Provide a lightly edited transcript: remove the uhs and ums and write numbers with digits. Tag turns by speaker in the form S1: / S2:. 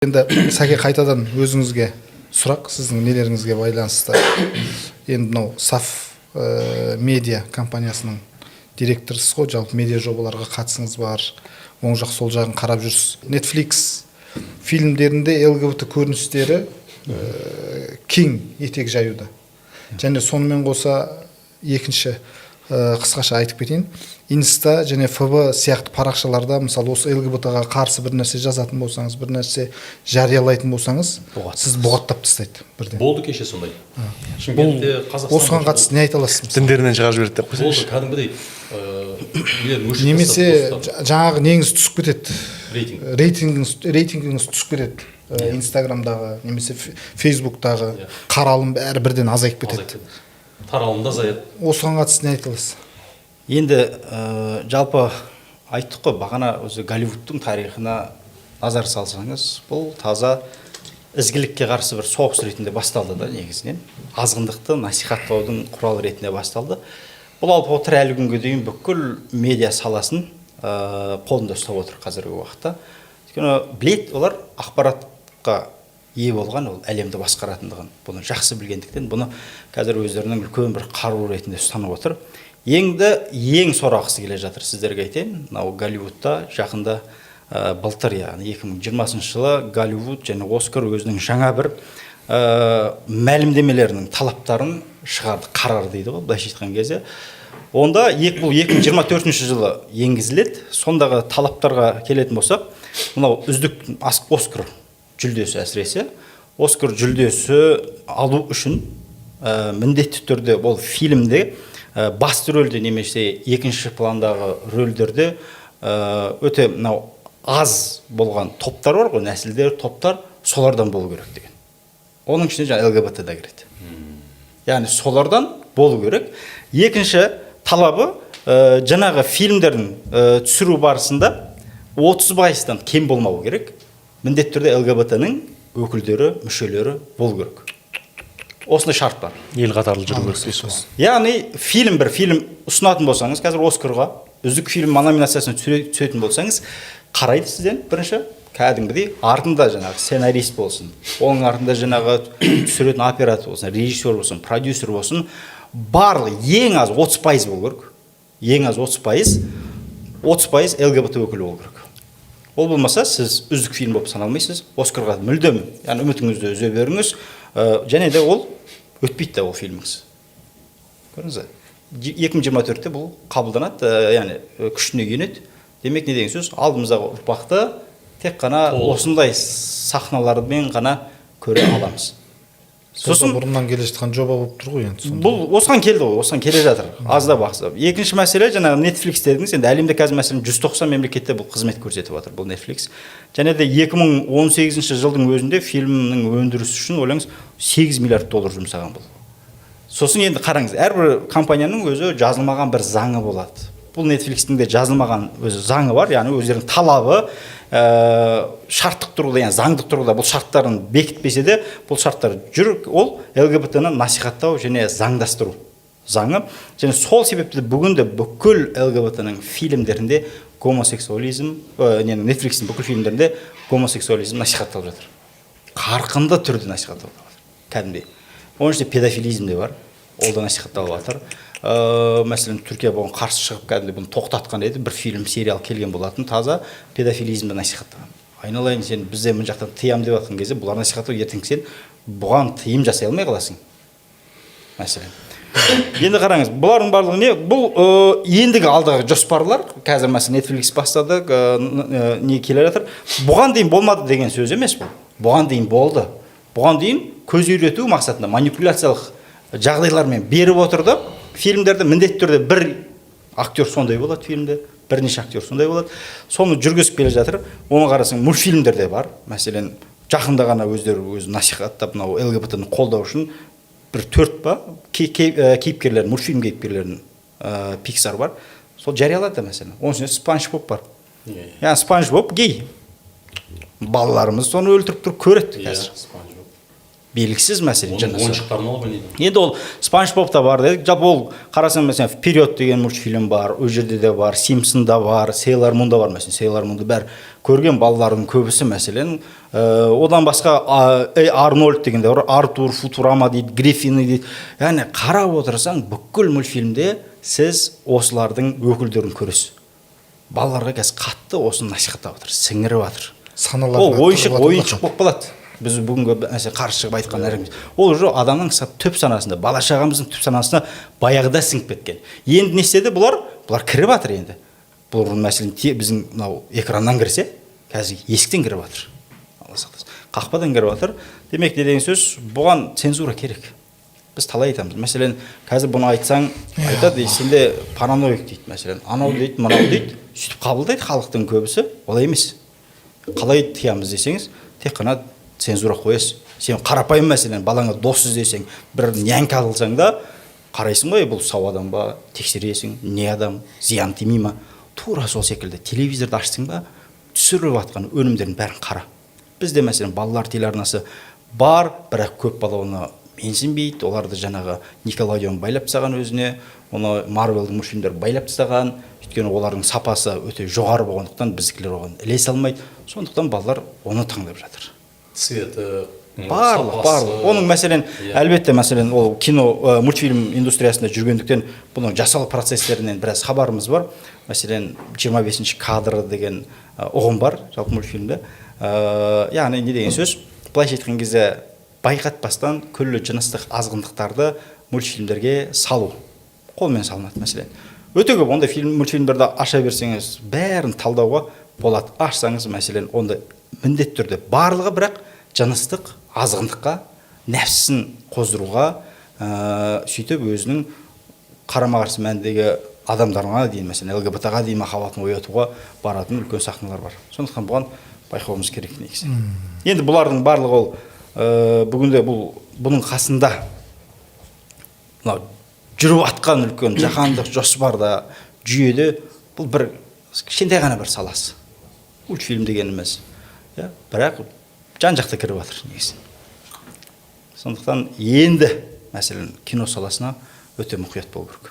S1: Енді, Сәке, қайтадан өзіңізге сұрақ, сіздің нелеріңізге байланысты. Енді мынау Саф медиа компаниясының директорысыз ғой, жалпы медиа жобаларға қатысыңыз бар, оң жақ, сол жағын қарап жүрсіз. Netflix фильмдерінде ЛГБТ көріністері кең етек жаюда. Және сонымен қоса екінші, қысқаша айтып кетейін, Инста және ФБ сияқты парақшаларда, мысалы, осы ЛГБТ ға қарсы бір нәрсе жазатын болсаңыз, бір нәрсе жариялайтын болсаңыз,
S2: Бұғаттап.
S1: сіз бұғаттап тастайды бірден.
S3: Болды, кеше сондай
S1: Бұл
S3: Шымкентте, Қазақстанда.
S1: осыған қатысты не айта аласыз, мысалы?
S4: Діндерінен шығарып жіберді деп
S3: Болды.
S4: қойсаңызшы.
S3: Кәдімгідей нелерін өшіріп
S1: Немесе
S3: тастады посттарды.
S1: Жаңағы неңіз түсіп кетеді.
S3: Рейтинг.
S1: Рейтингіңіз түсіп кетеді. Инстаграмдағы немесе Фейсбуктағы қаралым бәрі бірден азайып
S3: Азайып
S1: кетеді.
S3: кетеді. Таралым да азаяды.
S1: Осыған қатысты не айта аласыз?
S2: Енді жалпы айттық қой бағана, өзі Голливудтың тарихына назар салсаңыз, бұл таза ізгілікке қарсы бір соғыс ретінде басталды да. Негізінен азғындықты насихаттаудың құралы ретінде басталды. Бұл алпауыттар әлі күнге дейін бүкіл медиа саласын қолында ұстап отыр қазіргі уақытта. Өйткені білет, олар ақпаратқа ие болған, ол әлемді басқаратындығын, бұны жақсы білгендіктен, бұны қазір өздерінің үлкен бір қару ретінде ұстанып отыр. Енді ең сорақысы келе жатыр, сіздерге айтайын. Мынау Голливудта жақында, былтыр, яғни 2020 жылы Голливуд және Оскар өзінің жаңа бір мәлімдемелерінің талаптарын шығарды, қарар дейді ғой былайша айтқан кезде. Онда бұл 2024 жылы енгізіледі. Сондағы талаптарға келетін болсақ, мынау үздік Оскар жүлдесі, әсіресе Оскар жүлдесі алу үшін міндетті түрде ол фильмде басты рөлде немесе екінші пландағы рөлдерде өте мынау аз болған топтар бар ғой, нәсілдер, топтар, солардан болу керек деген. Оның ішіне жаңағы ЛГБТ да кіреді, яғни солардан болу керек. Екінші талабы, жаңағы фильмдердің түсіру барысында 30 пайыздан кем болмау керек, міндетті түрде ЛГБТ ның өкілдері, мүшелері болу керек. Осындай шарт бар.
S4: Ел қатарлы жүру керек дейсіз ғой.
S2: Яғни фильм, бір фильм ұсынатын болсаңыз, қазір Оскарға үздік фильм номинациясына түсетін болсаңыз, қарайды сізден бірінші кәдімгідей артында жаңағы сценарист болсын, оның артында жаңағы түсіретін оператор болсын, режиссер болсын, продюсер болсын, барлығы ең аз 30% болу керек. Ең аз 30%, 30% ЛГБТ өкілі болу керек. Ол болмаса, сіз үздік фильм болып саналмайсыз, Оскарға мүлдем, яғни үмітіңізді үзе беріңіз. Және де ол өтпейді да ол фильміңіз. Көрдіңіз ба, 2024-те бұл қабылданады, яғни күшіне енеді. Демек, не деген сөз? Алдымыздағы ұрпақты тек қана
S3: Толық.
S2: осындай сахналармен ғана көре аламыз.
S1: Сосын бұрыннан келе жатқан жоба болып тұр ғой енді сонда.
S2: Бұл осыған келді ғой, осыған келе жатыр аздап аздап. Екінші мәселе, жаңағы Netflix дедіңіз. Енді әлемде қазір, мәселен, 190 мемлекетте бұл қызмет көрсетіп жатыр бұл Netflix. Және де 2018 жылдың өзінде фильмнің өндірісі үшін, ойлаңыз, 8 миллиард доллар жұмсаған бұл. Сосын енді қараңыз, әрбір компанияның өзі жазылмаған бір заңы болады. Бұл Netflixтің де жазылмаған өзі заңы бар, яғни өздерінің талабы, шарттық тұрғыда, яғни заңдық тұрғыда бұл шарттарын бекітпесе де, бұл шарттар жүр. Ол ЛГБТ ны насихаттау және заңдастыру заңы. Және сол себепті бүгін де бүкіл ЛГБТ ның фильмдерінде гомосексуализм, ненің, Netflixтің бүкіл фильмдерінде гомосексуализм насихатталып жатыр, қарқынды түрде насихатталып жатыр кәдімгідей. Оның ішінде педофилизм де бар, ол да насихатталып жатыр. Мәселен, Түркия бұған қарсы шығып, кәдімгідей бұны тоқтатқан еді. Бір фильм, сериал келген болатын, таза педофилизмді насихаттаған. Айналайын, сен бізде мына жақтан тыям деп жатқан кезде, бұлар насихаттау, ертең сен бұған тыйым жасай алмай қаласың, мәселен. Енді қараңыз, бұлардың барлығы не? Бұл ендігі алдағы жоспарлар. Қазір, мәселен, Netflix бастады, не келе жатыр. Бұған дейін болмады деген сөз емес бұл, бұған дейін болды. Бұған дейін көз үйрету мақсатында манипуляциялық жағдайлармен беріп отырды фильмдерді. Міндетті түрде бір актер сондай болады фильмде, бірнеше актер сондай болады, соны жүргізіп келе жатыр. Оны қарасаң, мультфильмдер де бар. Мәселен, жақында ғана өздері өзі насихаттап, мынау ЛГБТ ны қолдау үшін бір төрт па кейіпкерлерін, мультфильм кейіпкерлерін, Пиксар бар, сол жариялады. Мәселен, оның ішінде Спанч Боб бар. Яғни Спанч Боб гей, балаларымыз соны өлтіріп тұрып көреді қазір.
S3: Спанч Боб.
S2: Белгісіз мәселе.
S3: Оның
S2: Жынысы.
S3: ойыншықтарын алып ойнайды.
S2: Енді ол Спанч Боб та бар дедік. Жалпы ол қарасаң, мәселен, «Вперед» деген мультфильм бар, ол жерде де бар, «Симпсонда» бар, «Сейлор Мунда» бар. Мәселен, «Сейлор Мунды» бәрі көрген балалардың көбісі. Мәселен, одан басқа «Эй, Арнольд» деген де бар, «Артур», «Футурама» дейді, «Гриффины» дейді. Яғни қарап отырсаң, бүкіл мультфильмде сіз осылардың өкілдерін көресіз. Балаларға қазір қатты осыны насихаттап жатыр, сіңіріп жатыр.
S1: Саналарына
S2: Ол ойыншық
S1: тығып жатыр.
S2: Ойыншық болып қалады. Біз бүгінгі мәселе қарсы шығып айтқан нәрсеміз, ол уже адамның түп санасында, бала шағамыздың түп санасына баяғыда сіңіп кеткен. Енді не істеді бұлар? Бұлар кіріп жатыр енді. Бұрын, мәселен, біздің мынау экраннан кірсе, қазір есіктен кіріп жатыр, Алла сақтасын, қақпадан кіріп жатыр. Демек, не деген сөз? Бұған цензура керек. Біз талай айтамыз. Мәселен, қазір бұны айтсаң, айтады: «Ей, сенде параноик», — дейді, мәселен, анау дейді, мынау дейді. Сөйтіп қабылдайды халықтың көбісі. Олай емес. Қалай тыямыз десеңіз, тек қана цензура қоясыз. Сен қарапайым, мәселен, балаңа дос іздесең, бір нянька алсаң да, қарайсың ғой, бұл сау адам ба, тексересің, не адам, зиян тимей ма. Тура сол секілді телевизорды аштың ба, түсіріліп жатқан өнімдердің бәрін қара. Бізде, мәселен, балалар телеарнасы бар, бірақ көп бала оны менсінбейді. Оларды жаңағы «Никелодеон» байлап тастаған өзіне, оны «Марвелдің» мультфильмдері байлап тастаған. Өйткені олардың сапасы өте жоғары болғандықтан, біздікілер оған ілесе алмайды. Сондықтан балалар оны таңдап жатыр.
S3: Цветі,
S2: Барлық
S3: сапасы.
S2: Барлық оның, мәселен, әлбетте, мәселен, ол кино, мультфильм индустриясында жүргендіктен, бұның жасалу процестерінен біраз хабарымыз бар. Мәселен, 25 кадр деген ұғым бар жалпы мультфильмде. Яғни не деген сөз? Былайша айтқан кезде, байқатпастан күллі жыныстық азғындықтарды мультфильмдерге салу, қолмен салынады. Мәселен, өте көп ондай фильм, мультфильмдерді аша берсеңіз, бәрін талдауға болады. Ашсаңыз, мәселен, онда міндетті түрде барлығы, бірақ жыныстық азғындыққа, нәпсісін қоздыруға, сөйтіп өзінің қарама қарсы мәндегі адамдарға дейін, мәселен, ЛГБТ ға дейін махаббатын оятуға баратын үлкен сахналар бар. Сондықтан бұған байқауымыз керек негізі. Енді бұлардың барлығы ол бүгінде бұл бұның қасында мынау жүріп жатқан үлкен жаһандық жоспарда, жүйеде бұл бір кішкентай ғана бір саласы мультфильм дегеніміз, иә. Бірақ жан жақты кіріп жатыр негізі. Сондықтан енді, мәселен, кино саласына өте мұқият болу керек.